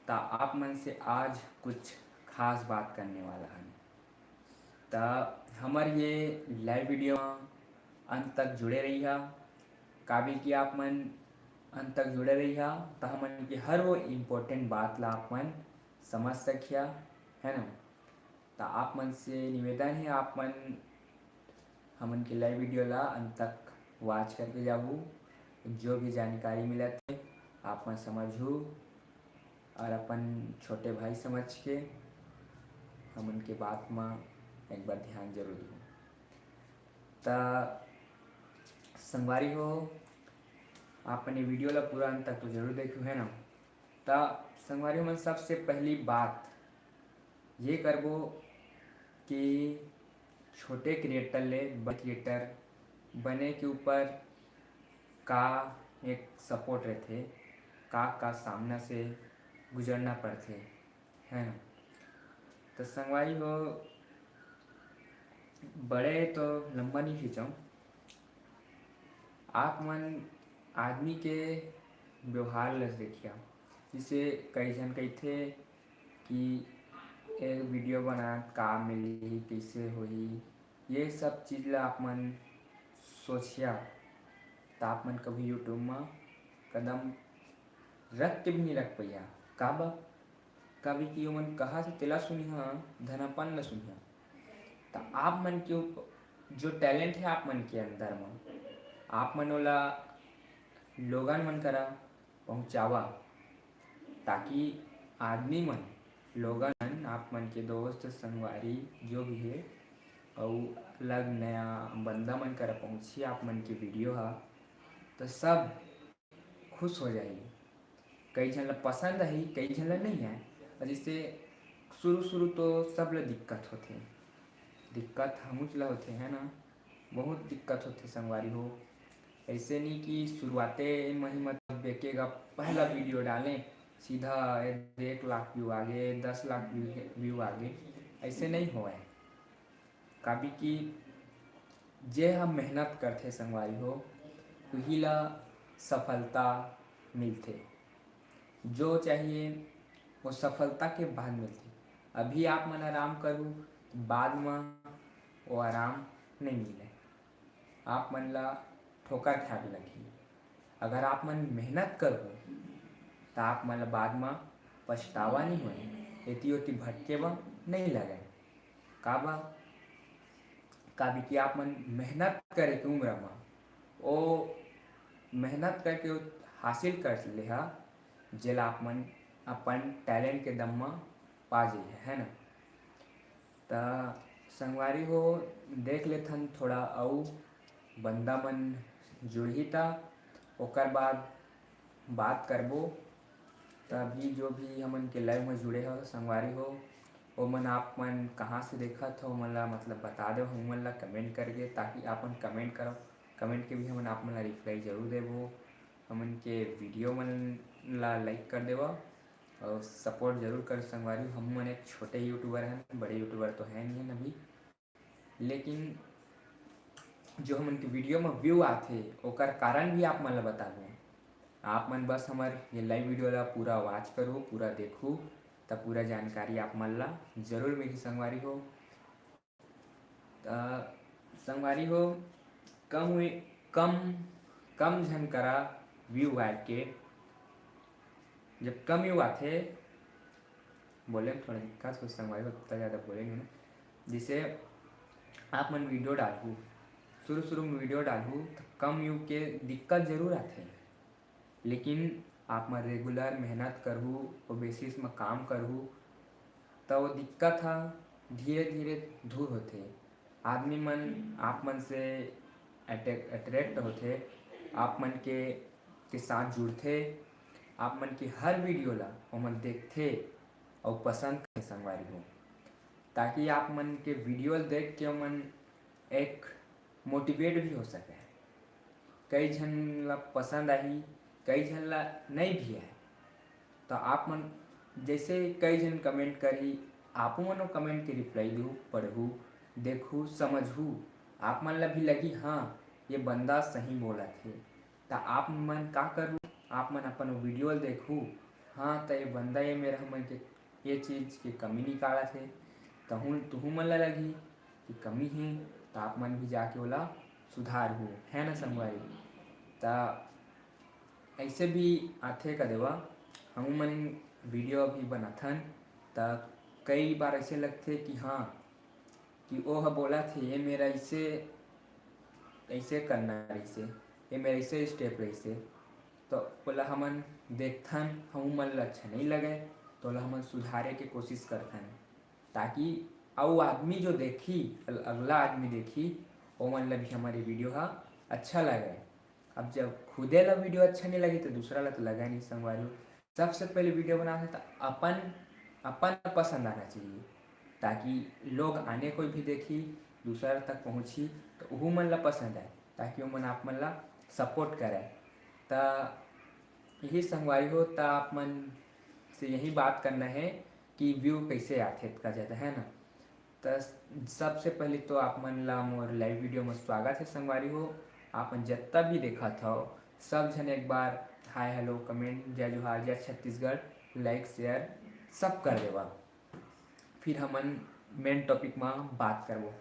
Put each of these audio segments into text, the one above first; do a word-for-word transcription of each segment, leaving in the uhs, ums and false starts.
त आप मन से आज कुछ खास बात करने वाला हन। त हमर ये live video म अंत तक जुड़े रहिहा, काबिल कि आप मन अंत तक जुड़े रहिहा, त हमन के हर वो important बात ला आप मन समझ सकिहा, है ना? त आप मन से निवेदन हे, आप मन हमन के live video ला अंत तक watch करके जाहू। जो भी जानकारी मिलत हे, आप मन समझहू और अपन छोटे भाई समझ के हमन के बात म एक बार ध्यान जरूर दू। त संगवारी हो, आप मन ये video ला पूरा अंत तक तो जरूर देखू, है ना? त संगवारी हो, मन सबसे पहली बात ये करबो कि छोटे creator ले बड़े creator बने के ऊपर का एक support रहथे, का, का सामना से गुजरना पड़थे, है ना? त संगवारी हो, बड़े तो लंबा नहीं खींचव, आप मन आदमी के व्यवहार ल देखिया। जैसे कई झन कहिथे कि एक video बना का मिलही, कैसे होही, ये सब चीज ला आप मन सोचिया, त आप मन कभी YouTube म कदम रख के भी नहीं रख पइहा। काबर? काबर कि ओमन कहा से तेला सुनिहा, धनापन ला सुनिहा। त आप मन के उप-, जो talent है आप मन के अंदर म, आप मन ओला लोगन मन करा पहुँचावा, ताकि आदमी मन, लोगन, आप मन के दोस्त, संगवारी, जो भी हे, अउ अलग नया बंदा मन करा पहुँची आप मन के video हा, त सब खुश हो जाही। कई झन ला पसंद आही, कई झन ला नहीं आए। और जैसे शुरू शुरू तो सब ला दिक्कत होथे, दिक्कत हमूच ला होथे, है ना? बहुत दिक्कत होथे संगवारी हो। ऐसे नहीं कि शुरुआते म ही मतलब एके गा पहला video डालें, सीधा एक लाख view आगे, दस लाख view, view आगे, ऐसे नहीं होए। काबर कि जे ह मेहनत करथे संगवारी हो, उही ला सफलता मिलथे। जो चाहिए वो सफलता के बाद मिलथे। अभी आप मन आराम करू, बाद म वो आराम नहीं मिले, आप मन ला ठोकर खाए ला लगही। अगर आप मन मेहनत करहू, त आप मन ला बाद म पछतावा नहीं होए, एती ओती भटके बर नहीं लगे। काबर? काबर कि आप मन मेहनत करे के उम्र म ओ मेहनत करके ओ हासिल कर लेहा, जेला आप मन अपन talent के दम म पा जइहा, है ना? त संगवारी हो, देख लेथन थोड़ा अउ बंदा मन जुड़ही त ओकर बाद बात करबो। त अभी जो भी हमन के live म जुड़े हो संगवारी हो, ओमन आप मन कहाँ से देखत हो, ओमन ला मतलब बता देव हमन ला comment करके, ताकि आप मन comment करव। Comment के भी हमन आप मन ला reply जरूर देबो। हमन के video मन ला like कर देवा और support जरूर कर संगवारी। हम मन एक छोटे YouTuber हन, बड़े YouTuber तो है नहीं हन अभी, लेकिन जो हमन के video म view आथे, ओकर कारण भी आप मन ला बताबो। आप मन बस हमर ये live video ला पूरा watch करू, पूरा देखू, त पूरा जानकारी आप मन ला जरूर मिलही संगवारी हो। त संगवारी हो, कम हुई, कम, कम झन करा view आए के, जब कम view आथे, बोले में थोड़ा दिक्कत हो संगवारी हो, उतना ज़्यादा बोले नहीं ना। जैसे आप मन video डालहू, शुरू शुरू में video डालहू, त कम view के दिक्कत जरूर आथे, लेकिन आप मन regular मेहनत करहू, ओ basis म काम करहू, त वो दिक्कत ह धीरे-धीरे दूर होथे। आदमी मन आप मन से अट्रैक-, attract होथे, आप मन के, के साथ जुड़थे, आप मन के हर video ला ओमन देखथे अउ पसंद करथे संगवारी हो, ताकि आप मन के video ल देख के ओमन एक motivate भी हो सके। कई झन ला पसंद आही, कई झन ला नहीं भी आए। तो आप मन जैसे कई झन comment करही, आपो मन वो comment के reply दू, पढ़ू, देखू, समझू। आप मन ला भी लगी, हाँ, ये बंदा सही बोलत हे। त आप मन का करू, आप मन अपन video ल देखू, हाँ, त ये बंदा ये मेर हमन के ये चीज के कमी निकालत हे, तहूँ तुहू मन ला लगही कि कमी हे, त आप मन भी जाके ओला सुधारहू, है ना संगवारी? त ऐसे भी आथे का देवा, हमू मन वीडियो अभी बनाथन, त कई बार ऐसे लगथे कि हाँ, कि ओ ह बोलत हे, ये मेर ऐसे, ऐसे करना रहिसे, ये मेर ऐसे step रहिसे, तो ओला हमन देखथन, हमू मन ला अच्छा नहीं लगे, तो ओला हमन सुधारे के कोशिश करथन, ताकि अउ आदमी जो देखही, अल-, अगला आदमी देखही, ओमन ला भी हमर ये वीडियो ह अच्छा लगे। अब जब खुदे ला वीडियो अच्छा नहीं लगी, तो दूसरा ला तो लगा नहीं, संगवारी हो। सबसे पहले वीडियो बनाथे, तो अपन, अपन पसंद आना चाहिए, ताकि लोग आने कोई भी देखही, दूसरा तक पहुँचही, तो उहू मन ला पसंद आए, ताकि ओमन आप मन ला support करे। त यही संगवारी हो, त आप मन से यही बात करना है कि view कैसे आथे इतना ज़्यादा, है ना? त सबसे पहले तो आप मन ला मोर live वीडियो में स्वागत है संगवारी हो। आप मन जत्ता भी देखत हव, सब झन एक बार hi, hello, comment, जय जोहार, जय छत्तीसगढ़, like, share सब कर देवा। फिर हमन main topic में बात करबो।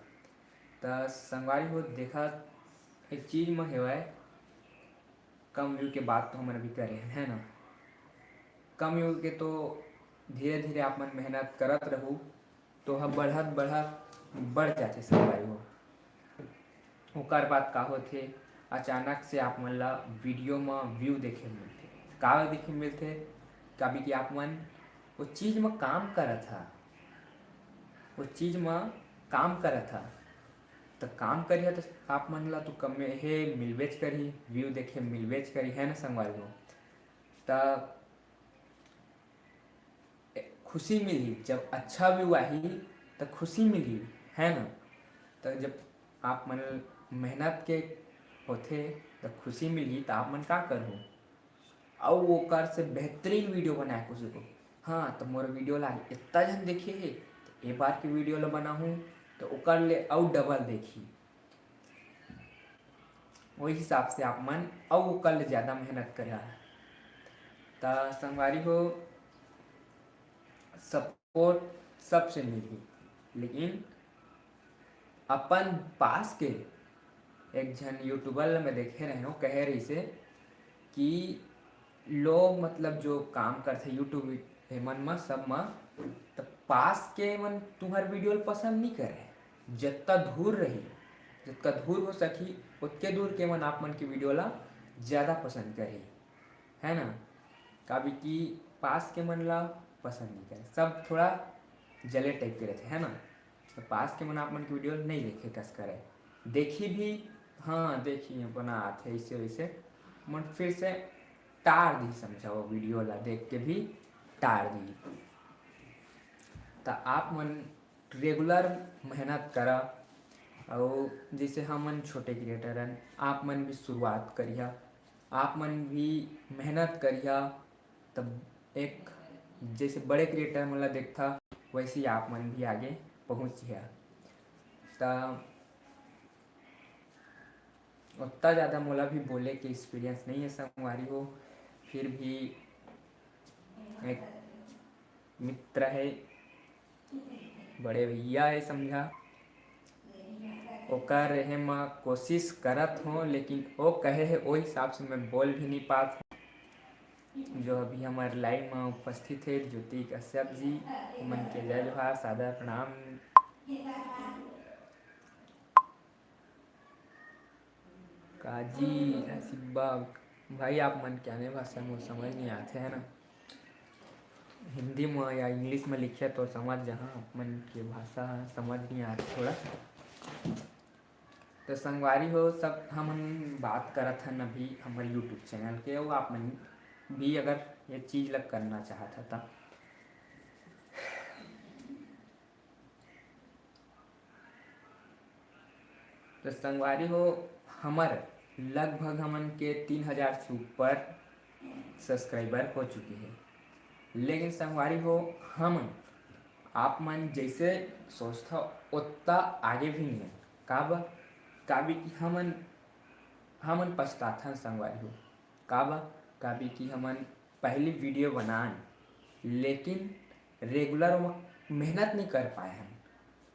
त संगवारी हो, देखा, एक चीज में हेवय, कम view के बात तो हमन अभी करे हन, है ना? कम view के तो धीरे-धीरे आप मन मेहनत करत रहू, तो ह बढ़त, बढ़त, बढ़ जाथे संगवारी हो। ओकर बाद का होथे, अचानक से आप मन ला वीडियो म view देखे मिलथे। काबर देखे मिलथे? काबर कि आप मन वो चीज म काम करत ह, वो चीज म काम करत ह, त काम करिहा त आप मन ला तो कमे हे मिलबेच करही, view देखे मिलबेच करही, है ना संगवारी हो? त खुशी मिलही, जब अच्छा view आही त खुशी मिलही, है ना? त जब आप मन मेहनत के होथे त खुशी मिलही, त आप मन का करहू? अउ ओकर से बेहतरीन वीडियो बनाए के कोशिश करहू। हाँ, त मोर वीडियो ला इतना झन देखे हे, त ए बार के वीडियो ला बनाहूँ त ओकर ले अउ double देखही। वही हिसाब से आप मन अउ ओकर ले ज़्यादा मेहनत करे। त संगवारी हो, support सबसे मिलही, लेकिन अपन पास के एक झन YouTuber ला मैं देखे रहे हूँ, कहे रहिसे कि लोग, मतलब, जो काम करथे YouTube, एमन म, सब म, त पास के मन तुम्हर वीडियो ल पसंद नहीं करे, जत्ता दूर रही, जत्ता दूर हो सकी, ओतके दूर के मन आप मन के वीडियो ला ज़्यादा पसंद करही, है ना? काबर कि पास के मन ला पसंद नहीं करे, सब थोड़ा जले type के रहथे, है ना? त पास के मन आप मन के वीडियो नहीं देखे कस करे, देखी भी, हाँ, देखी, बनाथे ऐसे वैसे, मन फिर से टार दी, समझा, वो वीडियो ला देख के भी टार दी। त आप मन regular मेहनत करा, अउ जैसे हमन छोटे creator हन, आप मन भी शुरुआत करिहा, आप मन भी मेहनत करिहा, तब एक जैसे बड़े creator मन ला देखथा, वैसे ही आप मन भी आगे पहुँचिहा। त उतना ज़्यादा मोला भी बोले के experience नहीं है संगवारी हो, फिर भी एक मित्र है, बड़े भैया है समझा, ओकर रहे म कोशिश करत हों, लेकिन ओ कहे है, ओ हिसाब से मैं बोल भी नहीं पात हों। जो अभी हमर live म उपस्थित है, ज्योति कश्यप जी, ओमन के जय जोहार, सादर प्रणाम। काजी, सिब्बा, भाई, आप मन के आने भाषा मोर समझ नहीं आथे, है ना? हिंदी म या English म लिखे तो समझ जहाँ, आप मन के भाषा ह समझ नहीं आथे थोड़ा। तो संगवारी हो, सब हमन बात करत हन अभी हमर YouTube channel के, अउ आप मन भी अगर ये चीज ला करना चाहत ह त। तो संगवारी हो, हमर लगभग हमन के तीन हजार से ऊपर subscriber हो चुके हैं, लेकिन संगवारी हो, हमन आप मन जैसे सोचथव ओत्ता आगे भी नहीं है। काबर? काबर कि हमन, हमन पछताथन संगवारी हो। काबर? काबर कि हमन पहली वीडियो बनान, लेकिन रेगुलर ओमा मेहनत नहीं कर पाए हन।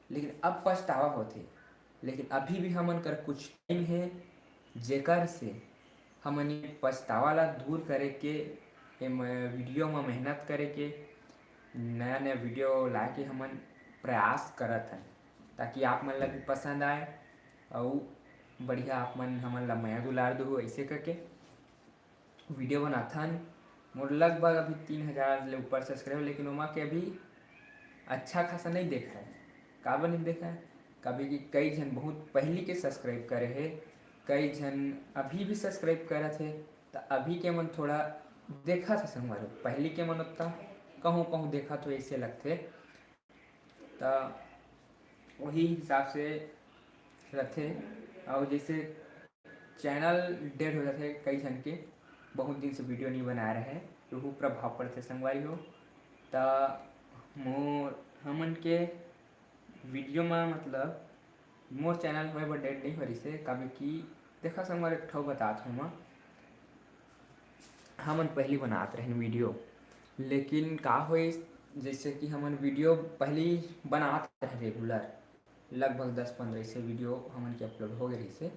लेकिन अब पछतावा होथे। लेकिन अभी भी हमन कर कुछ टाइम हे, जेकर से हमन ये पछतावा ला दूर करे के, एम वीडियो म मेहनत करे के, नया नया वीडियो ला के हमन प्रयास करत हन, ताकि आप मन ला भी पसंद आए अउ बढ़िया आप मन हमन ला मया दुलार दो ऐसे करके वीडियो बनाथन। मोर लगभग अभी तीन हजार ले ऊपर सब्सक्राइबर, लेकिन ओमा के अभी अच्छा खासा नहीं देखा है। काबर नहीं देखा है? काबर कि कई झन बहुत पहली के सब्सक्राइब करे हे, कई झन अभी भी सब्सक्राइब करत हे। त अभी के मन थोड़ा देखत हे संगवारी, पहली के मन ओत्ता कहूँ कहूँ देखत हो ऐसे लगथे। त वही हिसाब से रथे। और जैसे चैनल डेड हो जाथे कई झन के, बहुत दिन से वीडियो नहीं बना रहे, तो वो प्रभाव पड़थे संगवारी हो। त मोर हमन के वीडियो में मतलब मोर चैनल होए बर डेड नहीं हो रही से, काबर कि देखा संगवारी, एक ठो बतात हूँ मैं, हमन पहली बनात रहन वीडियो, लेकिन का होइस, जैसे कि हमन वीडियो पहली बनात रहे रेगुलर, लगभग दस पंद्रह से वीडियो हमन के अपलोड हो गए रहिसे।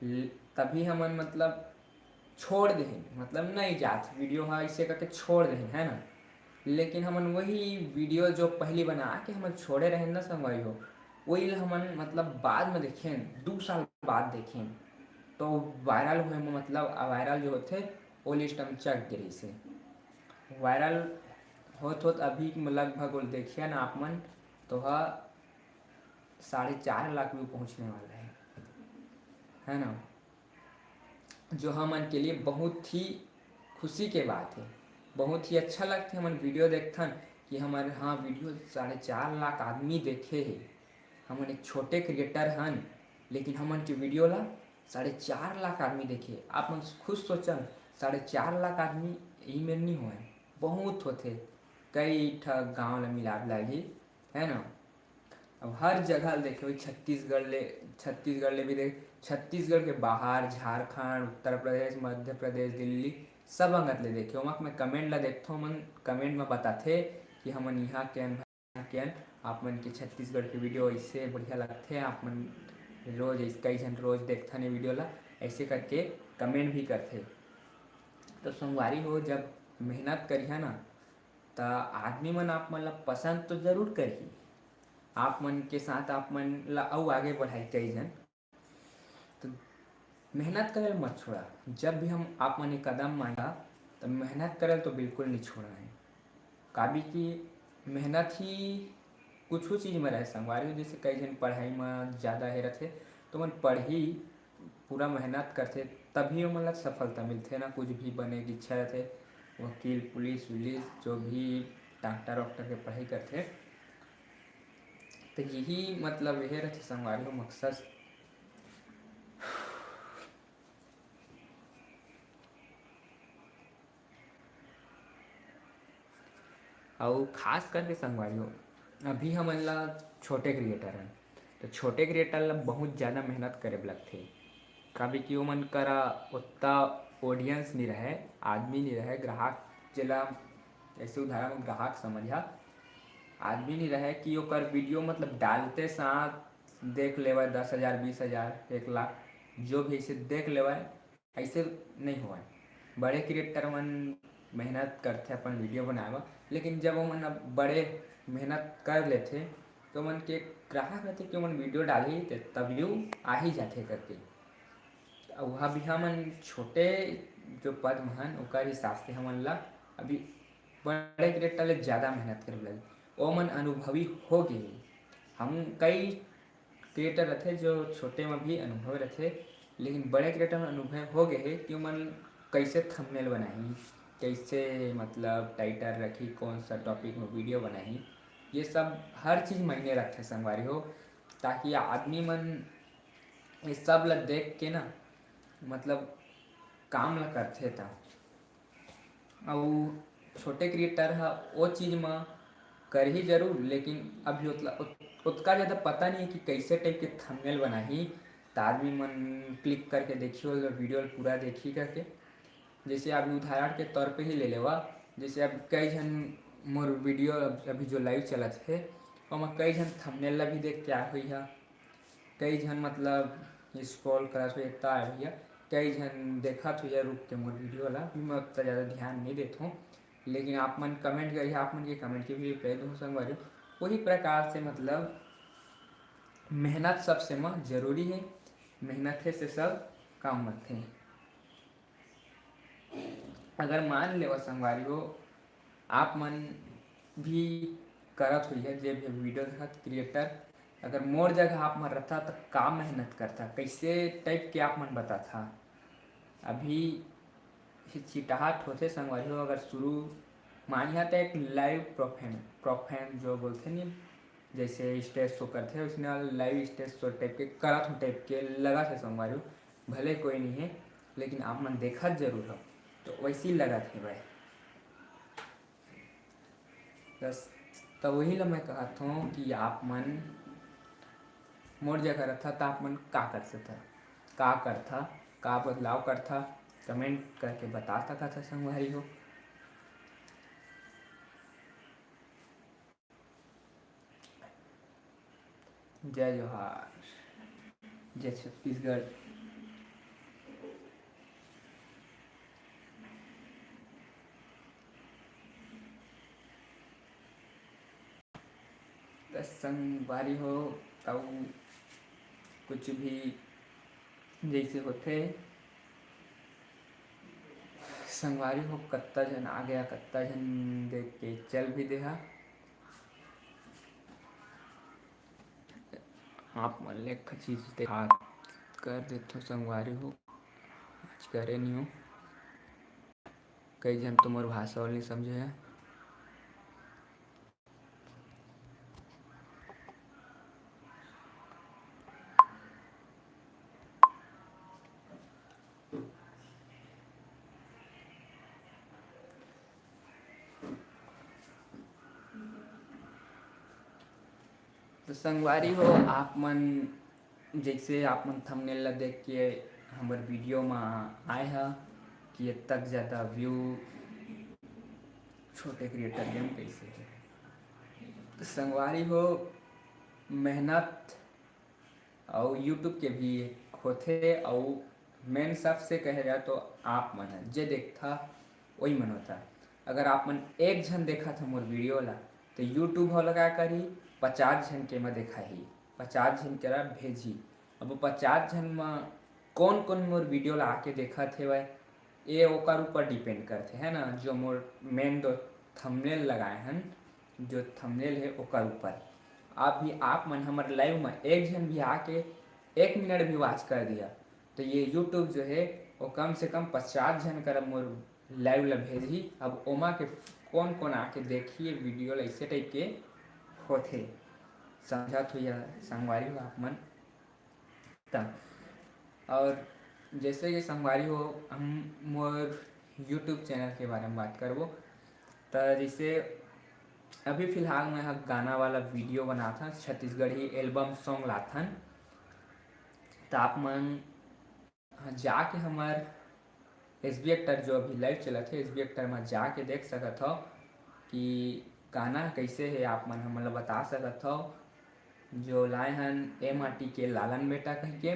ल-, तभी हमन मतलब छोड़ देहेन, मतलब नहीं जात वीडियो हा, ऐसे करके छोड़ देहेन, है ना। लेकिन हमन वही वीडियो जो पहली बना के हमन छोड़े रहेन ना संगवारी हो, वही ला हमन मतलब बाद में देखेन, दू साल बाद देखेन, तो वायरल हुए में मतलब वायरल जो होथे वो लिस्ट में चढ़ गे रहिसे। वायरल होत होत अभी लगभग ओला देखिए ना आप मन, तो हा साढ़े चार लाख व्यू पहुँचने वाला है, है ना, जो हमन के लिए बहुत ही खुशी के बात है। बहुत ही अच्छा लगथे हमन वीडियो देखथन कि हमर हाँ वीडियो साढ़े चार लाख आदमी देखे हे। हमन एक छोटे क्रिएटर हन, लेकिन हमन के वीडियो ला साढ़े चार लाख आदमी देखे। आप मन खुद सोचन, साढ़े चार लाख आदमी ई मेर नहीं होए, बहुत होथे, कई ठा गांव ला मिलाब लागही, है ना। अब हर जगह ले देखे, वही छत्तीसगढ़ ले, छत्तीसगढ़ ले भी देख, छत्तीसगढ़ के बाहर, झारखंड, उत्तर प्रदेश, मध्य प्रदेश, दिल्ली, सब अंगत ले देखे। ओमा मैं कमेंट ला देखथों, मन कमेंट में बताथे कि हमन यहाँ के हन, भाई यहाँ के हन। आप मन के छत्तीसगढ़ के वीडियो ऐसे बढ़िया लगथे, आप मन रोज ऐसे कई झन रोज देखथन ये वीडियो ला, ऐसे करके कमेंट भी करथे। तो संगवारी हो, जब मेहनत करिहा ना, त आदमी मन आप मन ला पसंद तो जरूर करही, आप मन के साथ आप मन ला अउ आगे बढ़ाई कई झन। तो मेहनत करे मत छोड़ा। जब भी हम आप मन एक कदम मांगा, तो मेहनत करे तो बिल्कुल नहीं छोड़ना है। काबी कि मेहनत ही कुछ चीज में रहे संगवारी हो। जैसे कई झन पढ़ाई में ज़्यादा हे रथे, तो मन पढ़ही, पूरा मेहनत करथे, तभी ओमन ला सफलता मिलथे ना। कुछ भी बने के इच्छा रथे, वकील, पुलिस उलिस, जो भी डॉक्टर वॉक्टर के पढ़ाई करथे, तो यही मतलब यही रथे संगवारी हो मकसद। अउ खास करके संगवारी हो, अभी हमन ला छोटे क्रिएटर हन, तो छोटे क्रिएटर ला बहुत ज़्यादा मेहनत करे बर लगथे, काबर कि ओमन करा ओत्ता ऑडियंस नहीं रहे, आदमी नहीं रहे, ग्राहक जेला ऐसे उदाहरण में ग्राहक समझा, आदमी नहीं रहे कि ओकर वीडियो मतलब डालते साथ देख लेवय दस हजार, बीस हजार, एक लाख, जो भी ऐसे देख लेवय, ऐसे नहीं होवय। बड़े क्रिएटर मन मेहनत करथे अपन वीडियो बनाए बर, लेकिन जब ओमन अब बड़े मेहनत कर लेथे, तो ओमन के ग्राहक रहथे कि ओमन वीडियो डालही, ते तब व्यू आ ही जाथे करके। अउ अभी हमन छोटे जो पद में हन, ओकर हिसाब से हमन ला अभी बड़े क्रिएटर ले ज़्यादा मेहनत करे लगे। ओमन अनुभवी हो गए हे। हम कई क्रिएटर रथे जो छोटे में भी अनुभव रथे, लेकिन बड़े क्रिएटर में अनुभव हो गए हे कि ओमन कैसे थंबनेल बनाही, कैसे मतलब टाइटल रखी, कौन सा टॉपिक में वीडियो बनाही, ये सब हर चीज़ मायने रखथे संगवारी हो, ताकि आदमी मन ये सब ला देख के ना मतलब काम ला करथे। त अउ छोटे क्रिएटर ह ओ चीज म करही जरूर, लेकिन अभी ओतला ओत-, ओतका ज़्यादा पता नहीं है कि कैसे टाइप के थंबनेल बनाही। त आदमी मन क्लिक करके देखी, ओला वीडियो ल पूरा देखी करके। जैसे अभी उदाहरण के तौर पे ही ले लेवा, जैसे अब कई झन मोर video अभी जो live चलत हे, ओमा कई झन thumbnail ला भी देख के आए होइहा, कई झन मतलब scroll करत होइहा, त आए होइहा, कई झन देखत होइहा रुक के मोर video ला, भी मैं उतना ज़्यादा ध्यान नहीं देत हूँ। लेकिन आप मन comment करिहा, आप मन के comment के भी reply दूँ संगवारी। वही प्रकार से मतलब मेहनत सबसे म जरूरी हे, मेहनत हे से सब काम बनथे। अगर मान लेवा संगवारी हो, आप मन भी करत होइहा, जे भी video देखत creator, अगर मोर जगह आप मन रहता त का मेहनत करता, कैसे type के आप मन बताता? अभी हिचकिचाहट होथे संगवारी हो, अगर शुरू मानिहा त एक live perform-, perform जो बोलथे नी, जैसे stage show करथे, उसने live stage show type के करत हो type के लगत हे संगवारी हो। भले कोई नहीं है, लेकिन आप मन देखत जरूर हो, तो वैसे ही लगत हे भाई। बस, तो वही ला मैं कहत हूँ कि आप मन मोर जगह रहता, तो आप मन का कर सकता, का करता, का बदलाव करता, comment करके बता सकत ह संगवारी हो। जय जोहार, जय छत्तीसगढ़। त संगवारी हो, अउ कुछ भी जैसे होथे, संगवारी हो, कत्ता झन आ गया, कत्ता झन देख के चल भी देहा। आप मन ले एक चीज देखा कर देथो संगवारी हो, आज करे नहीं हो, कई झन तो मोर भाषा वाला नहीं समझे है। तो संगवारी हो, आप मन जैसे आप मन thumbnail ला देख के हमर video मा आए हा कि इतना ज़्यादा view छोटे creator के म कैसे है। तो संगवारी हो, मेहनत अउ YouTube के भी होथे, अउ main सबसे कहे जाए तो आप मन ह जे देखथा वही मन होता। अगर आप मन एक झन देखत ह मोर video ला, तो YouTube वाला का करी, पचास झन के म देखाही, पचास झन करा भेजही। अब वो पचास झन म कौन कौन मोर video ला आके देखत हेवय, ये ओकर ऊपर depend करथे, है ना। जो मोर main दो thumbnail लगाए हन, जो thumbnail है ओकर ऊपर। आप भी, आप मन हमर live म एक झन भी आके एक मिनट भी watch कर दिया, तो ये YouTube जो है वो कम से कम पचास झन कर मोर live ला भेजही। अब ओमा के कौन कौन आके देखही ये video ला, ऐसे type के होथे। समझत हो या संगवारी हो आप मन? त और जैसे कि संगवारी हो, हम मोर YouTube channel के बारे में बात करबो। त जैसे अभी फिलहाल मैं ह गाना वाला video बनाथन, छत्तीसगढ़ी album song लाथन। त आप मन ह जाके हमर S B Actor जो अभी live चलत हे, S B Actor म जाके देख सकत हव कि गाना कैसे हे, आप मन हमन ला बता सकत हव। जो लाए हन ए माटी के लालन बेटा कहिके,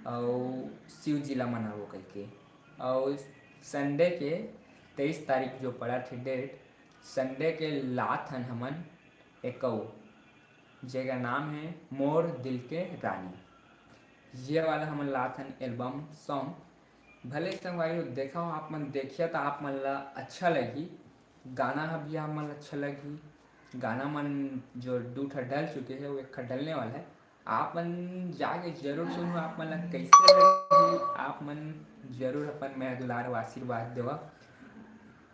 अउ शिव जी ला मनावो कहिके, अउ Sunday के तेईस तारीख जो पड़त हे date, Sunday के लात हन हमन एकऊ, जेकर नाम हे मोर दिल के रानी। ये वाला हमन लात हन album song। भले संगवारी हो, देखा हो, आप मन देखिया त आप मन ला अच्छा लगही, गाना ह भी आप मन ला अच्छा लगही। गाना मन जो दू ठा डल चुके हे, वो एक ठा डलने वाला है। आप मन जाके जरूर सुनो, आप मन ला कैसे लगही, आप मन जरूर अपन मया दुलार अउ आशीर्वाद देवा।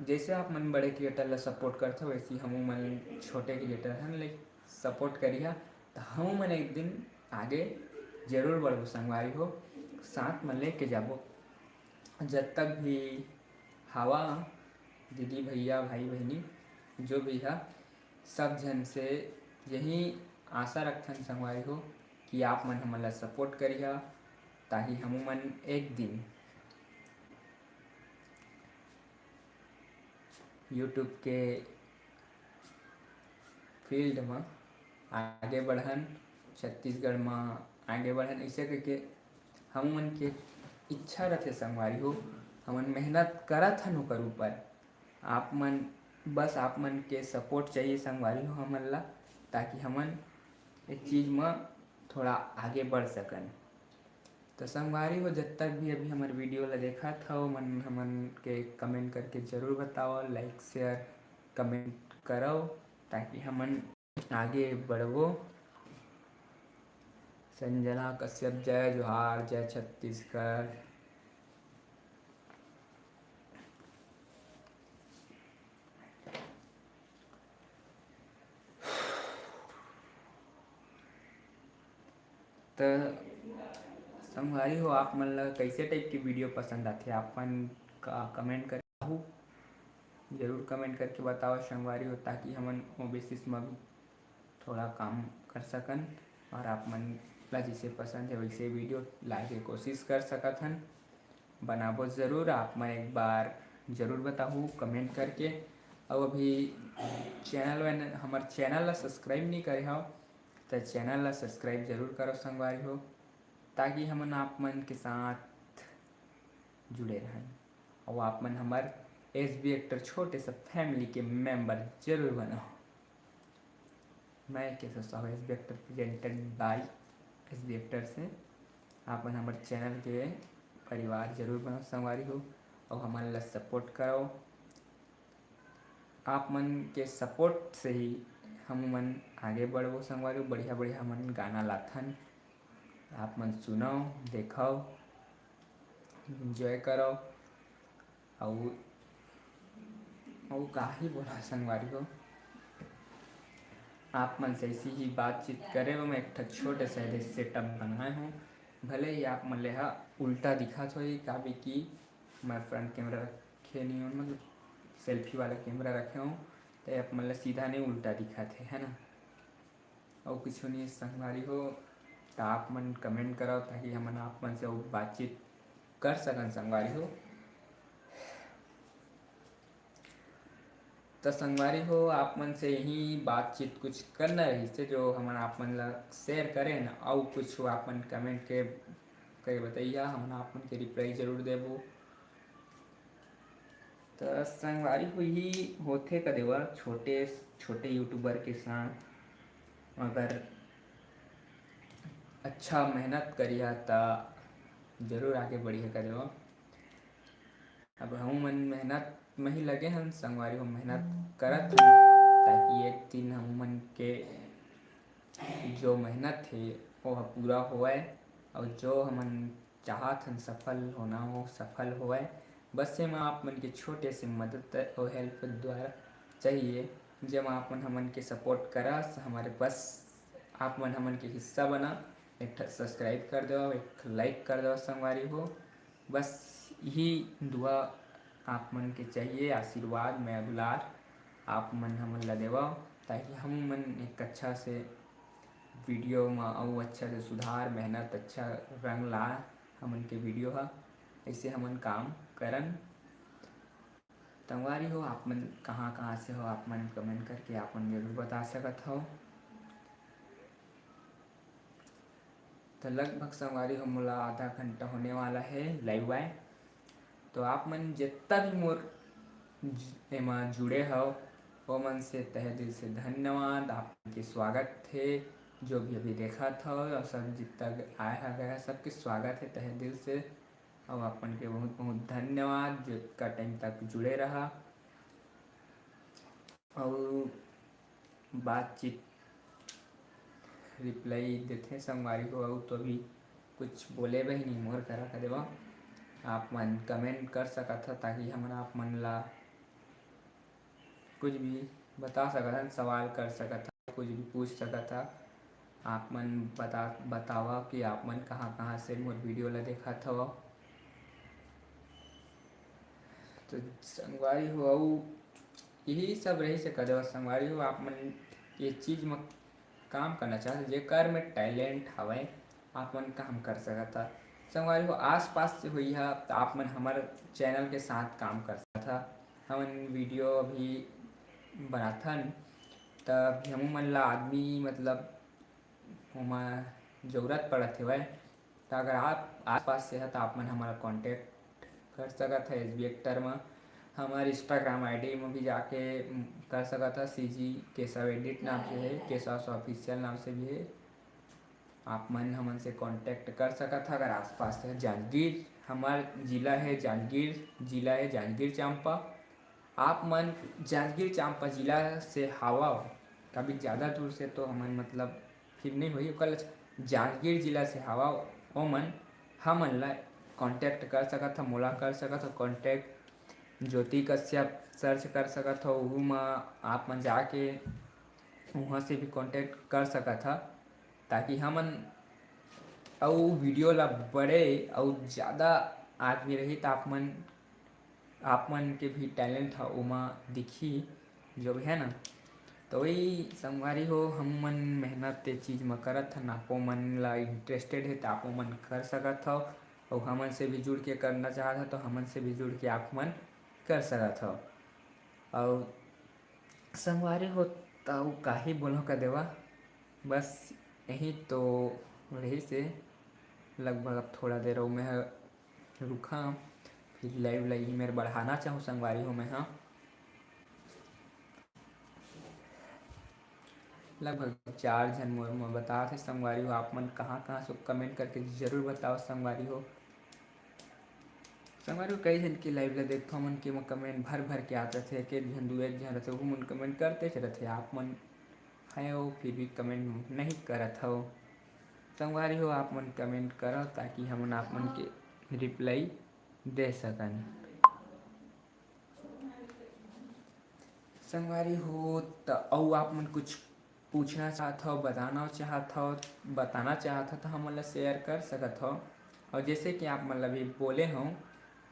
जैसे आप मन बड़े creator ला support करथो, वैसे ही हमू मन छोटे creator हन, ले support करिहा, त हमू मन एक दिन आगे जरूर बढ़बो संगवारी हो, साथ म लेके जाबो। जब तक भी हवा दीदी, भैया, भाई, बहिनी, जो भी हा, सब झन से यही आशा रखथन संगवारी हो कि आप मन हमन ला support करिहा, ताकि हमू मन एक दिन YouTube के field म आगे बढ़न, छत्तीसगढ़ म आगे बढ़न, ऐसे करके हमन के इच्छा रथे संगवारी हो। हमन मेहनत करत हन ओकर ऊपर। आप मन, बस आप मन के support चाहिए संगवारी हो हमन ला, ताकि हमन ए चीज म थोड़ा आगे बढ़ सकन। तो संगवारी हो, जब तक भी अभी हमर video ला देखत हव, मन हमन के comment करके जरूर बताओ, like share comment करो, ताकि हमन आगे बढ़बो। संजना कश्यप, जय जोहार, जय छत्तीसगढ़। त संगवारी हो, आप मन ला कैसे type के video पसंद आथे, आप मन का comment करके जरूर comment करके बताओ संगवारी हो, ताकि हमन ओ basis म भी थोड़ा काम कर सकन और आप मन ला जैसे पसंद है वैसे video लाए के कोशिश कर सकत हन। बनाबो जरूर, आप मन एक बार जरूर बताहू comment करके। और अभी channel वैन-, हमर channel ला subscribe नहीं करे हव, तो channel ला subscribe जरूर करो संगवारी हो, ताकि हमन आप मन के साथ जुड़े रहन और आप मन हमर S B Actor छोटे सा family के member जरूर बनो। मैं Keshav Sahu, S B Actor presented by S B Actor से आप मन हमर channel के परिवार जरूर बनो संगवारी हो, और हमन ला support करो। आप मन के support से ही हम मन आगे बढ़बो संगवारी हो। बढ़िया बढ़िया हमन गाना लाथन, आप मन सुनव, देखव, enjoy करव। अउ, अउ का ही बोला संगवारी हो, आप मन से ऐसी ही बातचीत करे बर मैं एक ठो छोटे से एदे setup बनाए हूँ। भले ही आप मन ले हा उल्टा दिखत होही, काबे कि मैं front camera रखे नहीं हूँ, मतलब selfie वाला camera रखे हूँ, तो आप मन ले सीधा नहीं उल्टा दिखत हे, है ना। अउ कुछ नहीं संगवारी हो, तो आप मन comment करो, ताकि हमन आप मन से अउ बातचीत कर सकन संगवारी हो। तो संगवारी हो, आप मन से यही बातचीत कुछ करना रहिस हे, जो हमन आप मन ला share करेन, अउ कुछ आप मन comment के, के बताइया, हमन आप मन के reply जरूर देबो। तो संगवारी हो, यही होथे कदे बर छोटे, छोटे YouTuber के साथ, अगर अच्छा मेहनत करिहा, त जरूर आगे बढ़िहा कदे बर। अब हमू मन मेहनत में ही लगे हन संगवारी हो, मेहनत करत हन, ताकि एक दिन हमू मन के जो मेहनत हे, वो ह पूरा होवय, और जो हमन चाहत हन सफल होना, वो सफल होवय। बस एमा आप मन के छोटे से मदद और help द्वारा चाहिए, जेमा आप मन हमन के support करस, हमारे बस आप मन हमन के हिस्सा बना, एक ठा subscribe कर देवव, एक like कर देवव संगवारी हो। बस यही दुआ आप मन के चाहिए, आशीर्वाद, मया दुलार आप मन हमन ला देवव, ताकि हम मन एक अच्छा से video म अउ अच्छा से सुधार, मेहनत, अच्छा रंग ला हमन के video ह, ऐसे हमन काम करन। संगवारी हो, आप मन कहाँ-कहाँ से हो, आप मन comment करके आप मन जरूर बता सकत हव। तो लगभग संगवारी हो, मोला आधा घंटा होने वाला है live आए। तो आप मन जितना भी मोर ज-, एमा जुड़े हव, ओ मन से तहे दिल से धन्यवाद। आप मन के स्वागत हे, जो भी अभी देखत हव और सब जितना आए हा गए हा, सबके स्वागत हे तहे दिल से। और आप मन के बहुत बहुत धन्यवाद, जो इतना time तक जुड़े रहा। और बातचीत reply देथे संगवारी हो, अउ तो अभी कुछ बोले बर ही नहीं मोर करा का देवा। आप मन comment कर सकत ह, ताकि हमन आप मन ला कुछ भी बता सकत हन, सवाल कर सकत ह, कुछ भी पूछ सकत ह। आप मन बता, बतावा कि आप मन कहाँ-कहाँ से मोर video ला देखत हव। तो संगवारी हो, अउ यही सब रहिस हे कदे बर संगवारी हो, आप मन ये चीज म काम करना चाहत, जेकर में talent हवय, आप मन काम कर सकत ह। संगवारी हो, आसपास से होई ह, त आप मन हमर channel के साथ काम कर सकत ह। हमन video अभी बनाथन, त अभी हमू मन ला आदमी, मतलब, ओमा जरूरत पड़त हेवय। त अगर आप आसपास से ह, त आप मन हमन ला contact कर सकत ह S B Actor म। हमर Instagram I D म भी जाके, उम, कर सकत ह। C G केशव edit नाम से हे, केशव official नाम से भी हे। आप मन हमन से contact कर सकत ह, अगर आसपास से। जांजगीर, हमर जिला हे जांजगीर, जिला हे जांजगीर चांपा। आप मन जांजगीर चांपा जिला से हावव, कभी ज़्यादा दूर से तो हमन, मतलब, फिर नहीं होही, ओकर ले जांजगीर जिला से हावव, ओमन हमन ला contact कर सकत ह, मोला कर सकत ह contact। ज्योति कश्यप search कर सकत हो, उहू म आप मन जाके उहाँ से भी contact कर सकत ह, ताकि हमन अउ video ला बड़े अउ ज़्यादा आदमी रही, त आप मन, आप मन के भी talent ह ओमा दिखही, जो भी है ना। तो वही संगवारी हो, हम मन मेहनत ते चीज़ म करत हन, आपो मन ला interested हे, त आपो मन कर सकत हव, अउ हमन से भी जुड़ के करना चाहत हव, तो हमन से भी जुड़ के आप मन कर सकत हव। अउ संगवारी हो, त अउ काहे बोलहूँ का देवा, बस यही तो रहिस हे। लगभग अब थोड़ा देर अउ मैं ह रुकहा, फिर live ला यही मेर बढ़ाना चाहूँ संगवारी हो मैं ह। लगभग चार झन मोर म बतात हे संगवारी हो। आप मन कहाँ-कहाँ से comment करके जरूर बताओ संगवारी हो। संगवारी हो, कई झन के live ला देखथव, मन के म comment भर-भर के आत रथे, एक-एक झन, दू एक झन रथे, ओहू मन comment करतेच रथे। आप मन हव, फिर भी comment नहीं करत हव। संगवारी हो, आप मन comment करव, ताकि हमन आप मन के reply दे सकन। संगवारी हो, त अउ आप मन कुछ पूछना चाहत हव, बताना चाहत हव, बताना चाहत हव, त हमन ला share कर सकत हव। अउ जैसे कि आप मन ला भी बोले हव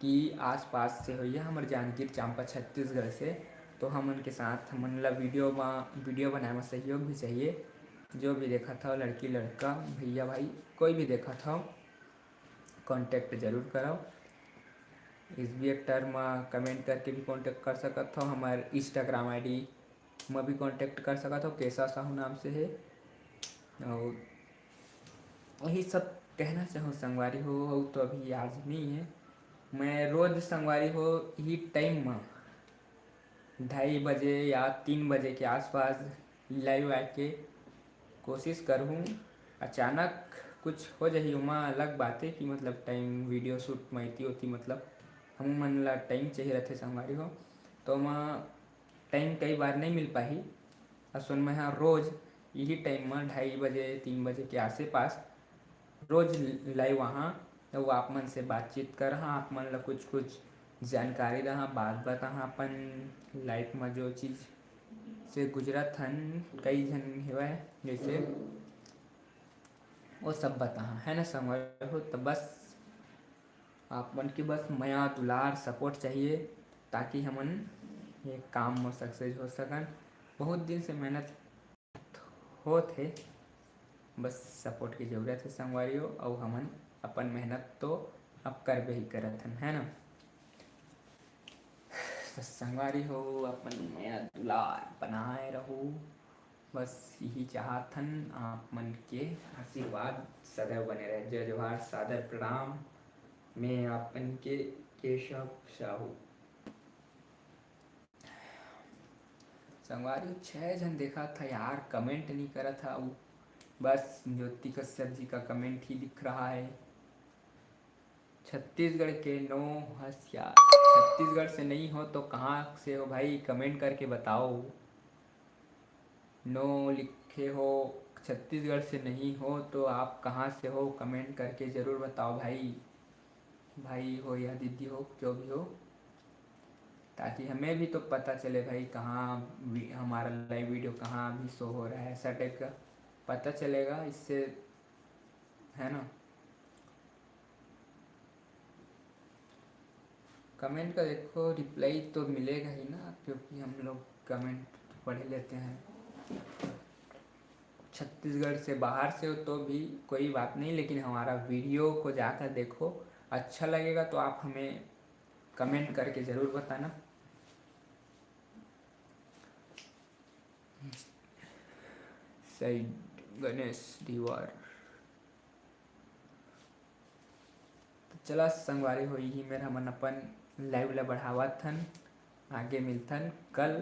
कि आसपास से होइया हमर जांजगीर चांपा छत्तीसगढ़ से, तो हमन के साथ हमन ला video म, video बनाए म सहयोग भी चाहिए। जो भी देखत हव, लड़की लड़का, भैया भाई, कोई भी देखत हव, contact जरूर करव। S B Actor म comment करके भी contact कर सकत हव, हमर Instagram I D म भी contact कर सकत हव, केशव साहू नाम से हे। अउ यही सब कहना चाहूँ संगवारी हो, अउ तो अभी आज नहीं है, मैं रोज संगवारी हो यही time म ढाई बजे या तीन बजे के आसपास live आए के कोशिश करहूँ। अचानक कुछ हो जाही, ओमा अलग बात हे कि मतलब time video shoot म एती ओती, मतलब हमू मन ला time चाहिए रथे संगवारी हो, तो ओमा time कई बार नहीं मिल पाही। असन मैं ह रोज यही time म ढाई बजे, तीन बजे के आसे पास रोज live आहा, अउ आप मन से बातचीत करहा, आप मन ला कुछ कुछ जानकारी दहा, बात बताहा, अपन life म जो चीज से गुजरत हन, कई झन हेवय जैसे, वो सब बताहा, है ना संगवारी हो। तो बस आप मन के बस मया, दुलार, support चाहिए, ताकि हमन ये काम म success हो सकन। बहुत दिन से मेहनत होत हे, बस support के जरूरत हे संगवारी हो, अउ हमन अपन मेहनत तो अब करबे ही करत हन, है ना। तो संगवारी हो, अपन मया दुलार बनाए रहू, बस यही चाहत हन, आप मन के आशीर्वाद सदैव बने रहे। जय जोहार, सादर प्रणाम, मैं आप मन के केशव साहू। संगवारी हो, छह झन देखत ह यार, comment नहीं करत ह, अउ बस ज्योति कश्यप जी का comment ही दिख रहा है। छत्तीसगढ़ के नौ हस यार, छत्तीसगढ़ से नहीं हो तो कहाँ से हो भाई, comment करके बताओ। नौ लिखे हो, छत्तीसगढ़ से नहीं हो तो आप कहाँ से हो, comment करके ज़रूर बताओ भाई, भाई हो या दीदी हो, जो भी हो, ताकि हमें भी तो पता चले भाई, कहाँ वि-, हमारा live video कहाँ अभी show हो रहा है, ऐसा type का पता चलेगा इससे, है ना। Comment का देखो, reply तो मिलेगा ही ना, क्योंकि हम लोग comment तो पढ़ ही लेते हैं। छत्तीसगढ़ से बाहर से हो तो भी कोई बात नहीं, लेकिन हमारा video को जाकर देखो, अच्छा लगेगा तो आप हमें comment करके ज़रूर बताना। जय गणेश धीवर। तो चला संगवारी हो, इही मेर हमन अपन live ला बढ़ावत हन, आगे मिलथन कल